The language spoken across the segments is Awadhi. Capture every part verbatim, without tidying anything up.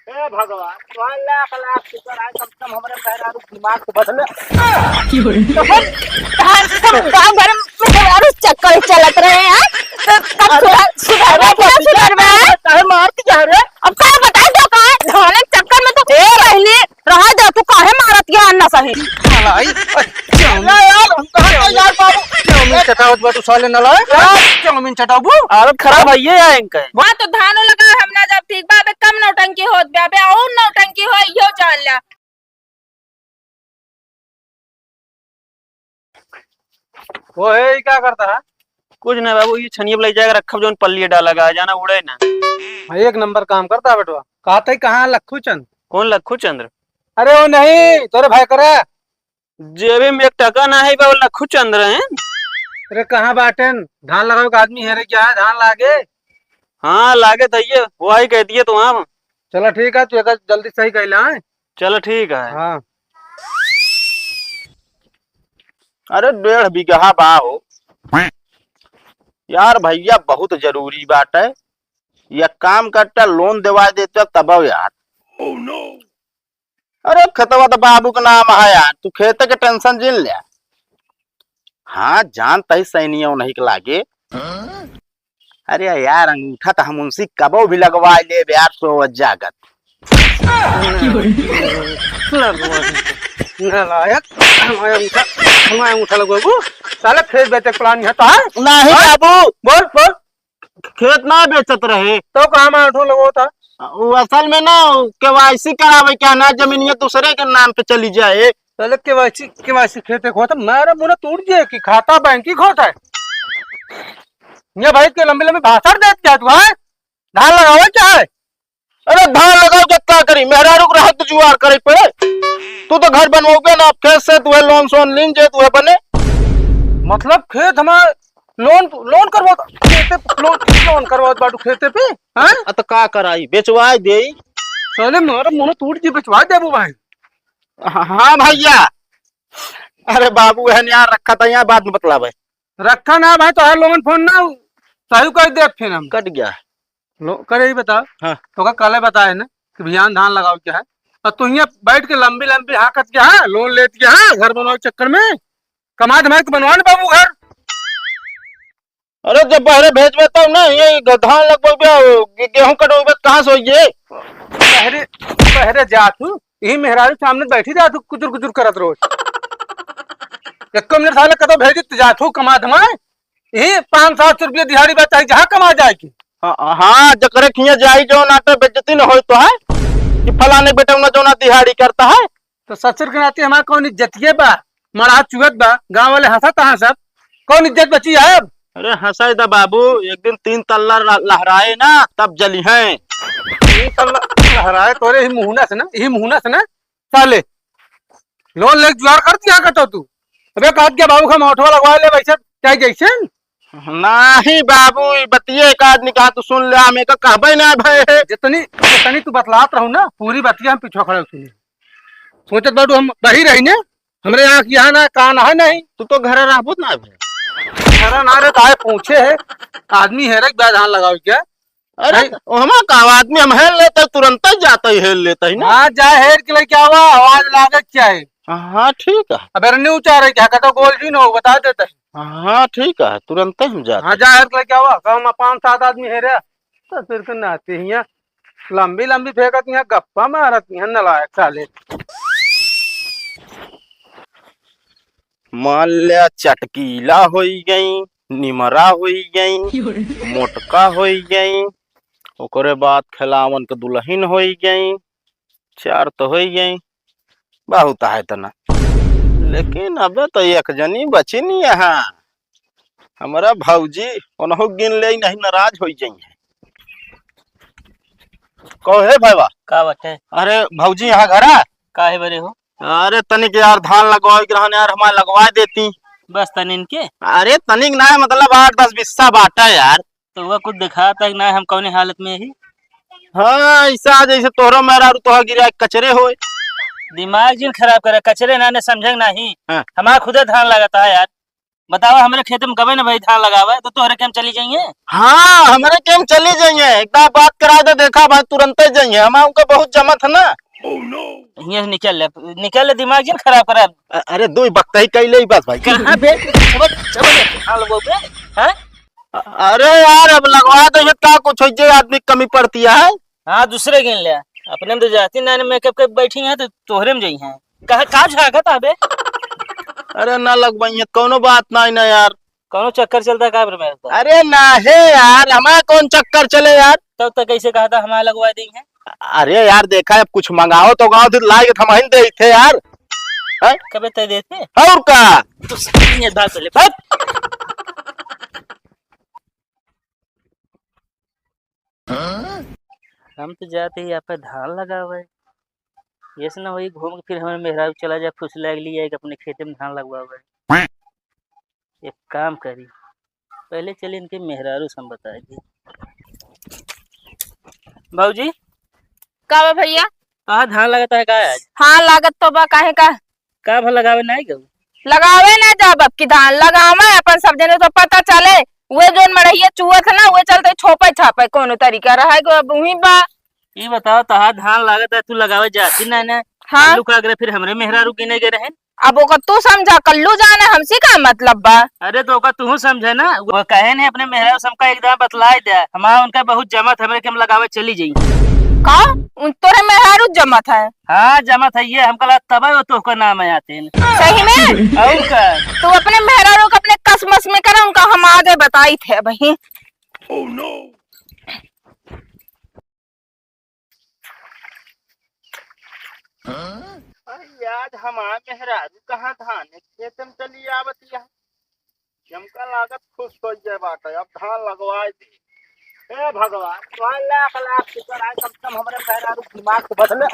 हे भगवान, तोहार लाख लाख शुक्र है, कम से कम हमरे मेहरारू के दिमाग तो बदले। तो फिर तोहार सब गाँव भर में मेहरारू चक्कर चलत रहे हैं, तो तब अरे, सुधर, सुधरबे अरे, कि ना सुधरबे? काहे मारत जा रे? अब का बताई तो का है? धाने के चक्कर में तो ए बहिनी, रहा जा, तू काहे मारत गया अन्ना सही? नालायक। अरे यार, हम कहाँ के यार बाबू? चाउमीन चटावत बा तू साले नालायक। यार, चाउमीन चटाबू? हालत खराब है ये यार इनका। वहाँ तो धानो लगा, हम ना जब ठीक बा, अबे कम नौटंकी होत बा, अबे और नौटंकी हो, यो जान ला। ओहे, ई का करता है? कुछ नहीं बाबू, ये छनिया वाला जाके रखब, जौन पल्ली डाला गा, जाना उड़े ना। हाँ, एक नंबर काम करता है बेटवा। कहते ही कहाँ लखू चंद? कौन लखू चंद्र? अरे वो नहीं, तोरे भाई करे। जेबे में एक टका ना है बाबू, लखू चंद्र हैं। अरे कहाँ बाटेन? धान लगावे का आदमी है रे, क्या है? धान लागे? हाँ, लागे तो ये, वो आई कह दिए तो वहाँ। चलो ठीक है, तू एक जल्दी सही कह ला, हैं? चलो ठीक है। हाँ। अरे डेढ़ बीघा बा हो। यार भैया बहुत जरूरी बात है, यह काम करता लोन देवा देते तब यार। अरे खेतवा तो बाबू के नाम है यार, तू खेते के टेंशन जिन ले। हाँ जानता ही सैनिया नहीं के लागे। अरे यार, अंगूठा तो हम उनसे कबो भी लगवा लेब यार, सोवत जागत। नालायक, हमारे अंगूठा, हमारे अंगूठा लगवाबू? साले खेत बेचे के प्लान है तो है? नहीं हाँ? बाबू। बोल, बोल। खेत ना बेचत रहे। तो कहाँ में अंगूठा लगवाता? वो असल में ना, केवाईसी करावे क्या ना, जमीनिया दूसरे के नाम पे चली जाए। साले केवाईसी, केवाईसी खेते खोत, मारा मुना टूट जाए कि खाता बैंक की खोत है। ये भाई के लंबे लंबे भाषण देत क्या तू, हैं? धान लगावे क्या है? अरे धान लगाओ के का करी, मेहरारू के रहत जुआर करे पड़े। तू तो घर बनवाओगे ना, अब खेत से तू है लोन सोन लीन जे तू है बने। मतलब खेत हमार लोन, लोन करवाओ, खेते पे लोन, लोन करवाओ बाटू खेते पे, हैं? आ तो का कराई, बेचवाए देई। साले मारा मुना टूट जी, बेचवा देबू भाई। हाँ, हाँ भैया। अरे बाबू, है यार, रखा था यहाँ, बाद में बतलावे। रखा ना भाई, तो हर लोगन फोन ना सही कर दे फिर हम। कट गया। लो, करे ही बता। हाँ। तो का काले बताए ना कि बिहान धान लगाओ क्या है, और तू यहाँ बैठ के लंबी लंबी हाँकत क्या है, लोन लेत क्या है, घर बनवाओ के चक्कर में, कमा धमाई के बनवा ना बाबू घर। अरे जब बहरे भेजबे तब ना, ये ग-, धान लगबे, गे-, गेहूं कटबे, कहाँ से होइए? बहरे, बहरे जात हूँ, यही मेहरारू सामने बैठी जात हूँ, कुचुर कुचुर करत रोज। एको मिनट साले कतो भेजित जात हूँ कमा धमा, यही पाँच सात सौ रुपया दिहाड़ी बा, चाहे जहाँ कमा जाए की। हाँ, हाँ, जकरे खिया जाई जो ना तो बेइज्जती न होई तो है कि फलाने बेटा ना जो ना दिहाड़ी करता है। तो ससुर के नाते हमार कौन इज्जतिये बा? मड़हा चुअत बा, गाँव वाले हंसत हैं सब, कौन इज्जत बची है अब? अरे हंसाई दा बाबू, एक दिन तीन तल्ला ल-, लहराए ना, तब जली हैं। तीन तल्ला लहराए तोरे ही मुहना से ना, ही मुहना से ना, साले। लोन लेके जुआर कर दिया का तो तू। अबे कहत क्या बाबू, हम ऑटो लगवा ले वैसे चाहे जैसे। नहीं बाबू, ई बतिये एक आदमी कहा तू सुन ले, हम एक कहबे ना भय है। जितनी, जितनी तू बतलात रहू ना, पूरी बतिया हम पीछे खड़े सुनी। सोचत बाटू हम बही रही ने, हमरे यहाँ की यहाँ ना कान है नहीं। तू तो घर रहबो ना अभी। घर ना रे, काहे पूछे है, आदमी है रे, क्या धान लगाओ क्या? अरे, नहीं। तो हमार का आदमी हम हेल लेते, तुरंत ही जाते ही हेल लेते ही ना। हाँ, जा हेर के लेके आवा, आवाज लागत क्या है? हाँ, ठीक है। अब एरनी उचारे क्या, कतो गोल जी न हो, बता देते हैं। हाँ, ठीक है, तुरंत ही हम जाते हाँ, हैं। जा हेर के लेके आवा, गाँव में पाँच सात आदमी है रे, तो फिर के नाते हियाँ लंबी लंबी फेंकत हियाँ, गप्पा मारत हियाँ, नलायक साले। मान लिया चटकीला होई गई, निमरा होई गई, मोटका होई गई, ओकरे बाद खेलावन के दुल्हन होई गई, चार तो होई गई, बहुत है तना। लेकिन अबे तो एक जनी बची नहीं यहाँ। हमरा भौजी ओनहु गिन ले, नहीं नाराज होई जाई है। कहो हे भैया। का बात है? अरे भौजी यहाँ घर है? का है बरे हो? अरे तनिक यार धान लगवाए के रहन यार, हमारे लगवा देती। बस तनिन के? अरे तनिक ना है, मतलब आठ दस बिस्सा बाटा यार। तो वह कुछ दिखाता है कि ना हम कौने हालत में ही। हाँ, ऐसा जैसे तोहरा मेहरारू तोहा गिरा कचरे होए। दिमाग जिन खराब करे, कचरे ना ने समझे नहीं। हाँ। हमारा खुदे धान लगता है यार। बतावा, हमरे खेते में गवे न भाई धान लगावे, तो तोहरे के हम चली जाइए। हाँ, हमरे के हम चली जाइए, एक बार बात करा दे, देखा भाई, तुरंते जाइए, हम उनका बहुत जमत है ना। हियाँ से निकल ले, निकल ले, दिमाग जिन खराब करा। अ-, अरे, दो वक्त ही कह ले बस भाई। कहाँ बे? चबल, चबल, हाल वो बे, हाँ? अ-, अरे यार, अब लगवा दे, ये का कुछ हो जे आदमी कमी पड़ती है? हाँ, दूसरे गिन ले। अपने में तो जाती ना, मेकअप के बैठी हैं, तो तोहरे में जई हैं। कहा, का झांकत आबे? अरे ना लगवाइए, कौनो बात नहीं ना यार। कौनो चक्कर चलता का मेरे तो? अरे ना हे यार, हमारा कौन चक्कर चले यार? तब तक कैसे कहा था हमारा लगवा दी है? अरे यार, देखा, अब कुछ मंगाओ तो गाओ, फिर लाए तो हम ही दे थे यार। हैं? कबे तय देते? और का? तो सही है, भाग ले, भाग। हम तो जाते ही आप धान लगावे, ऐसे ना होई घूम के फिर हमारे मेहरारू चला जाए, फुसला के लिए कि अपने खेते में धान लगवावे। एक काम करी, पहले चली इनके मेहरारू से हम बताई दी। भौजी, का बा भैया? कहाँ धान लगता है का आज? हाँ, लागत तो बा, काहे का? का भर लगावे नाई गऊ? लगावे ना जाब, अब की धान लगावे, अपन सब जने तो पता चले। उहे जोन मड़हिया चुअत है ना, उहे चलते छोपे छापे कोनो तरीका रहे गो, अब उही बा। ई बताओ, तहार धान लागत है, तू लगावे जाती ना ना? हाँ। कल्लू का अगरे फिर हमरे मेहरारू गिने गए रहे। अब ओकर तू समझा, कल्लू जाने, हमसे का मतलब बा? अरे तो ओकर तू समझे ना, वो कहे नहीं अपने मेहरारू से हमका एकदम बतलाई दे, हमारा उनका बहुत जमत, हमरे के हम लगावे चली जाई। का? उन तोरे मेहरारू जमत है? हाँ, जमत है ये, हमका लगा तबे वो तोहका नाम है आते हैं। सही में? और का? तू अपने मेहरारू को अपने कस मस में करे, उनका हम आगे बताई थे भाई। अरे आज हमार मेहरारू कहाँ धान खेत में चली आवत है? हमका लागत खुश हो जाए बाटे, अब धान लगवाए दे। ए भगवान, तोहार लाख लाख शुक्र है, कम से कम हमरे मेहरारू दिमाग तो बदले।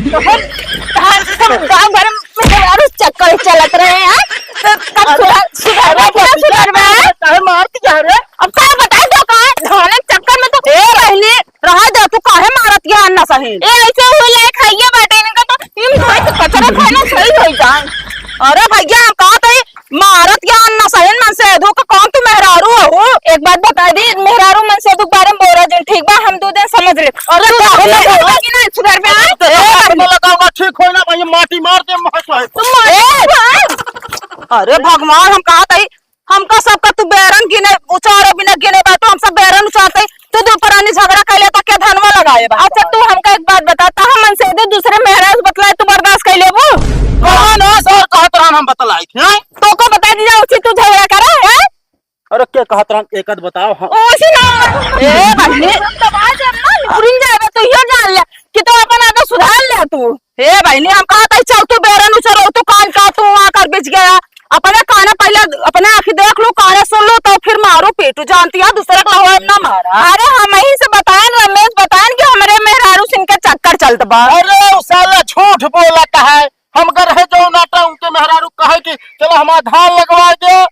तोहर, तोहर सब गाँव भर में मेहरारू चक्कर चलत रहे हैं, तो तब अरे, सुधर, सुधर अरे, बा कि ना बच्चा, सुधर बा? काहे मारती है रे? अब का बताई तो का? धान के चक्कर में तो ए रहली, रहा जा, तू काहे मारत के अन्ना सही? ए, ऐसे हो लायक है ये बाटे, इनका तो इन भाई तो कचरा खाना सही हो जाए। अरे भैया, हम कहा थे मारत के अन्ना सही, मनसेधू का कौन तू मेहरारू हो? एक बात बता दी, मेहरारू मनसेधू के बारे में बोला जिन, ठीक बा, हम दो दिन समझ ले। अरे तू काहे बाप रे। मेहरारू की ना सुधर में आ? अरे ए, बाप रे। लगा, ठीक होई ना भाई, माटी मार दे, महक है। तू मार ए, अरे भगवान, हम कहा थे हमका सबका तू बैरन गिने, उचारे बिना गिने बा, तो हम सब बैरन उचारते, तू दू परानी झगड़ा कैले तो क्या धनवा लगाए बा? अच्छा, तू हमका एक बात बता, ता हम मनसेधू दूसरे मेहरारू से बतलाए, तू बर्दाश्त कर लेबू? कहाँ ना सर कहत रहन हम बतलाई, हैं? तो को बता दीजिए, उसी तू झगड़ा करे, हैं? अरे के कहत रहन, एक आध बताओ, हाँ। ओसी ना, ए, बहिनी, दबा दे ना, उड़िन जाए, तू यो जान ले कि तू अपन आदत सुधार ले तू। हे बहिनी, हम कहा था, चल तू बैरन उचरो, तू कान का तू वहाँ कर बिच गया। अपने काने पहले, अपने आँखी देख लू, काने सुन लू, तो फिर मारू पीटू। जानती है, दूसरे का लहू ना मारा। अरे, हम यहीं से बताएन, रमेश बताएन कि हमरे मेहरारू सिंह के चक्कर चलत बा। अरे, उ साला झूठ बोलत है। हम गए रहे जो नाटा, उनके मेहरारू कहे कि चलो हमारा धान लगवा दे।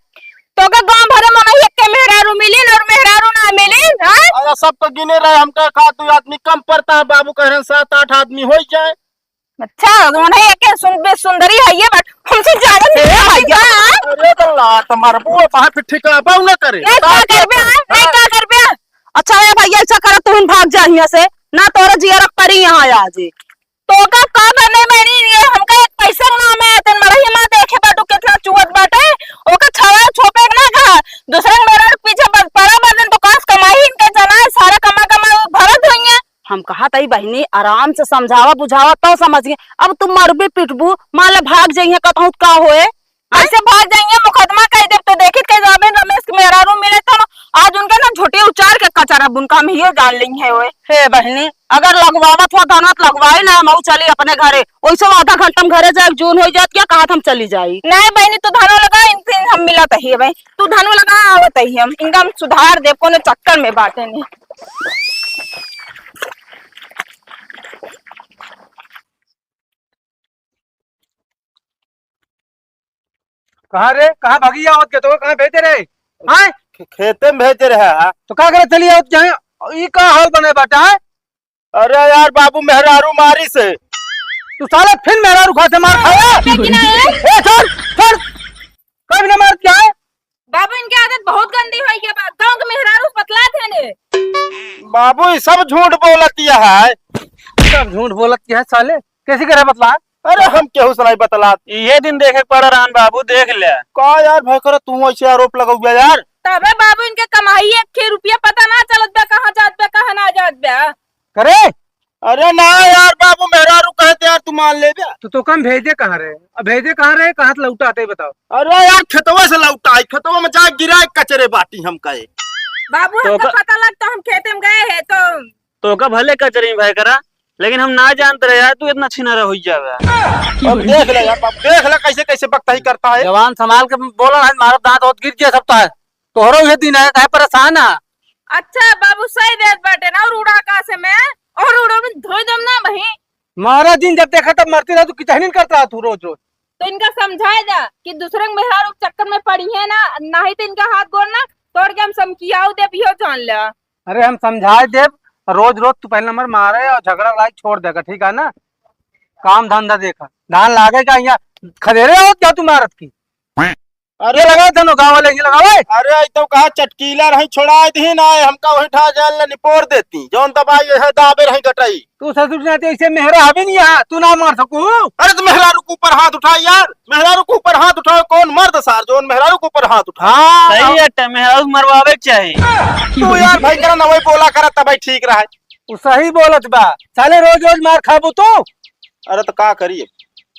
तो का गाँव भरे में वही एक के मेहरारू मिली और मेहरारू ना मिली, हाँ? अरे, सब तो गिने रहे, हमका का दो आदमी कम पड़ता है, बाबू कह रहे हैं सात आठ आदमी हो ही जाए। अच्छा, उन्हें एक सुन-, सुंदरी है ये, but हमसे ज्यादा ए भैया, अरे तो लात मारबो, बाहर फिर ठिकाना पाऊ ना करे। नहीं, का करबे, हाँ? नहीं, का करबे? अच्छा, ए भैया, ऐसा करा, तू भाग जा यहाँ से, ना तोरा जिया रख पड़ी यहाँ आज। तो का, का बने बनी, ये हमका एक पैसा ना में आते, मरही माँ देखे बाटू कितना चुअत बाटे, ओका छवा छोपे के ना कहा, दूसरे के मेरा पीछे बस पड़ा बदन तो कास कमाई इनके जना है, सारा कमा कमा वो भरत हुई है। हम कहा तई बहिनी, आराम से समझावा बुझावा तो समझ गए। अब तू मरबी पिटबू, मान ले भाग जाइए कतहूँ का होए। ऐसे भाग जाइए, मुकदमा कह देब तो देखित कह जाबे रमेश के मेहरारू मिले तो आज उनके ना झोटी उचार के कचरा बुन का हम हियो जान लेंगे ओए। हे बहिनी, अगर लगवावत हुआ धान तो लगवाई ना, हम चली अपने घरे। वैसे आधा घंटा में घरे जाए, जून हो जात क्या कहा हम चली जाई। नहीं बहिनी, तू धान लगा, इनसे हम मिलत ही भाई। तू धनु लगा, आवत ही हम, इनका हम सुधार देब, कोनो चक्कर में बाटे नहीं। कहाँ रे, कहाँ भागी आवत के, तो कहाँ भेजे रे? हाँ? खे-, खेते में भेजे रहे, हाँ। तो का करे चली आवत जाए? ई का हाल बने बाटे, हाँ? अरे यार बाबू, मेहरारू मारी से। तू साले फिर मेहरारू खाते मार खाया? लेकिन आए? ए, छोड़, छोड़। कब ना मारत क्या है? बाबू, इनके आदत बहुत गंदी होइ गया बा। गाँव के मेहरारू बतलात है ने। बाबू, ई सब झूठ बोलत यह है। सब झूठ बोलत यह है साले। कैसी करे बतला? अरे, हम केहू से नहीं बतलात। इहे दिन देखे के पड़ रहन बाबू, देख ले। का यार भयकरा, तू ऐसे आरोप लगउबे यार? तबे बाबू, इनके कमाई एक ठे रुपया पता ना चलत बे, कहाँ जात बे, कहाँ ना जात बे। करे? अरे ना यार बाबू, मेहरारू कहे त यार तू मान लेबे। तो, तो कम भेजे कहाँ रहे? अब भेजे कहाँ रहे, कहाँ से लौटा आते बताओ। अरे यार, खेतवा से लौटा आई, खेतवा में जाए गिराए कचरे बाटी हम कहे। बाबू, तो हमका का पता लगता, हम खेते में गए हैं तो। तो का भले कचरे में भयकरा, लेकिन हम ना जानते रहे यार, तू इतना छिनारा हो जावे। अब देख ले यार बाबू, देख ले कैसे कैसे बकताई करता है। जवान संभाल के बोला है, मारब दांत होत गिर गया सब तो है। तोहरो ये दिन है, काहे परेशान है? अच्छा बाबू, सही देत बाटे ना, और उड़ा का से मैं, और उड़ो में धोई दम ना बही। मारा दिन जब देखा तब मरती रहा, तू कितनी करता है तू रोज रोज। तो इनका समझाए जा कि दूसरे के मेहरारू के चक्कर में पड़ी है ना, नहीं तो इनका हाथ गोड़ ना तोड़ के हम समकियाऊ देब, इहो जान ले। अरे हम समझाए देब, रोज रोज तू पहले नंबर मारे और झगड़ा लड़ाई छोड़ देगा, ठीक है ना? काम धंधा देखा, धान लागे का यहाँ खदेरे हो क्या तू मारत की? अरे ये लगाओ धनो गाँव वाले, ये लगाओ, ए। अरे, ई तो कहा चटकीला रही, छोड़ा दी ना, हमका वही ठा जाल ले निपोर देती, जौन दबाई है दाबे रही गटई। तू ससुर जाते ऐसे मेहरा हवे नहीं यहाँ, तू ना मार सकू। अरे, तो मेहरारू के ऊपर हाथ उठाए यार, मेहरारू के ऊपर हाथ उठाओ, कौन मर्द सार जौन मेहरारू के ऊपर हाथ उठा? हाँ। सही है, टे मेहरारू के मरवावे के चाही। तू यार भाई करा ना, वही बोला करा तब ठीक रहे। उ सही बोलत बा, साले रोज रोज मार खाबू तू। अरे तो का करी अब?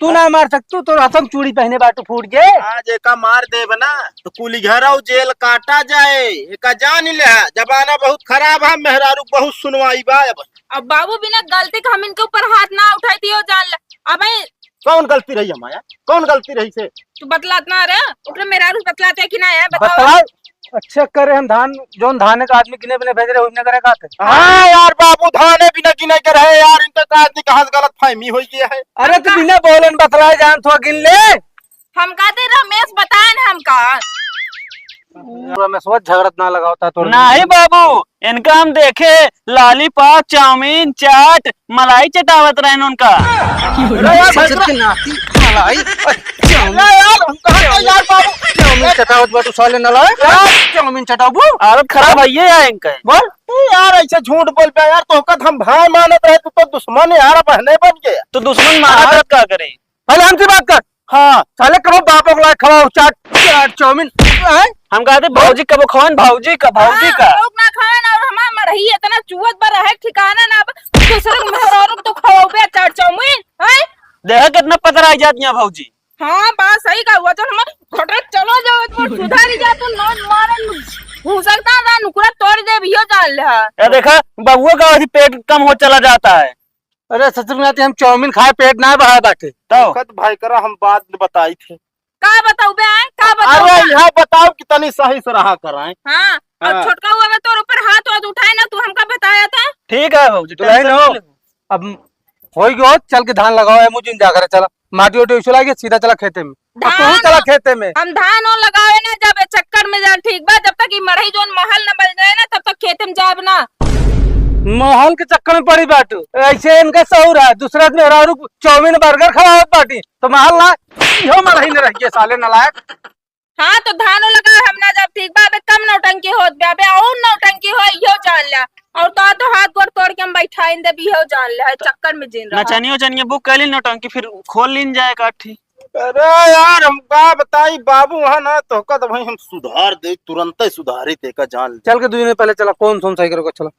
तू ना मार सकतू, तोर हथम चूड़ी पहने बाटू फूट गए। आज एका मार देब ना, तो कुली घरौ जेल काटा जाए। एका जान ले, जमाना बहुत खराब है, मेहरारू बहुत सुनवाई बा अब। अब बाबू बिना गलती के हम इनके ऊपर हाथ ना उठाई दियो, जान ले। अबे कौन गलती रही हमारा? कौन गलती रही से? तू बतलात ना रे, ओकरे मेहरारू बतलाते कि ना है, बताओ। बतलाओ। अच्छा करे हम धान, जौन धाने का आदमी गिने बिने भेज रहे, उन्हें करे का थे? हाँ यार बाबू, धाने बिना गिने के रहे यार, इनका का आदमी कहाँ से गलतफहमी होइ गया है। अरे तू बिना बोलन बतलाए जान थो गिन ले। हम का दे रमेश बताए ना हमका। रमेश वो झगड़त ना लगावता तो। नहीं बाबू, इनका हम देखे लॉलीपॉप, चाउमीन, चाट, मलाई चटावत रहन उनका। अरे यार, ससुर के नाती, मलाई, चाउमीन। अरे यार, हम कहा था यार बाबू। चाउमीन चटावत बाटू साले नालायक। यार, चाउमीन चटाबू? आदत खराब है ये यार इनका। बोल। तू यार ऐसे झूठ बोल पे यार, तोहका त हम भाई मानत रहे, तू तो दुश्मन यार बहने बन गया। तो दुश्मन मारा हाँ। करत का करे? पहले हमसे बात कर। हाँ। साले कबो बाप लोग लाए खवाओ चाट, चाट चाउमीन, हैं? हम कहते भौजी कबो खवान, भौजी का, भौजी हाँ, का। लोग ना खाएन और हमार मरही इतना चुअत बा रहे ठिकाना ना बा। दूसरे के मेहरारू तो खवाओ बे चाट चाउमीन, हैं? देखा कितना पतरा आ जात यहाँ भौजी। हाँ, बात सही का हुआ, तो हम घटत चलो जाओ, तो सुधारी जा, तो नौ मारन घुसकता ना, नुकरा तोड़ दे, भी हो जान ले। या देखा, बबुआ का अभी पेट कम हो चला जाता है। अरे ससुर नाती हम चाउमीन खाए पेट ना भरा बाटे। तो? खत भाई करा हम बात बताई थे। का बताऊ बे, आए? का बताऊ अरे बे? यहाँ बताओ कि तनी सही से रहा कराएं। हाँ, और हाँ। छोटका हुआ बे तोर ऊपर हाथ वाथ उठाए ना, तू हमका बताया था। ठीक है भौजी, दुल्हन tension हो। मत ले। अब होई गयो, चल के धान लगाओ, ए मुझे जा करे चला। माटी ओटी उछला के सीधा चला खेते में। अब तू धान चला खेते में। हम धान ओन लगावे ना जाबे, चक्कर में जान ठीक बा, जब तक ई मड़ई जोन महल न बन जाए ना, तब तक खेते में जाब ना। महल के चक्कर में पड़ी बाटू, ऐसे इनका सहूर है, दूसरा आदमी मेहरारू चाउमीन बर्गर खवावत बाटी, तो महल ना, इहो मड़ई न रह गए साले नालायक। हाँ, तो धानो लगावे हम ना जाब, ठीक बा, अबे कम नौटंकी होत बा, अबे और नौटंकी हो, इहो जान ला। और तो, तो हाथ गोड़ तोड़ के हम बैठाइन देब, इहो जान ला, चक्कर में जिन रहा। नचनियो चनिया बुक कर ली नौटंकी, फिर खोल लीन जाए काठी। अरे यार, हम का बताई, बाबू वहाँ ना तोहका तो भाई हम सुधार दे, तुरंते सुधारी तेका जान ले। चल के दो दिन पहले चला, कौन सोन सही करोगा, चला।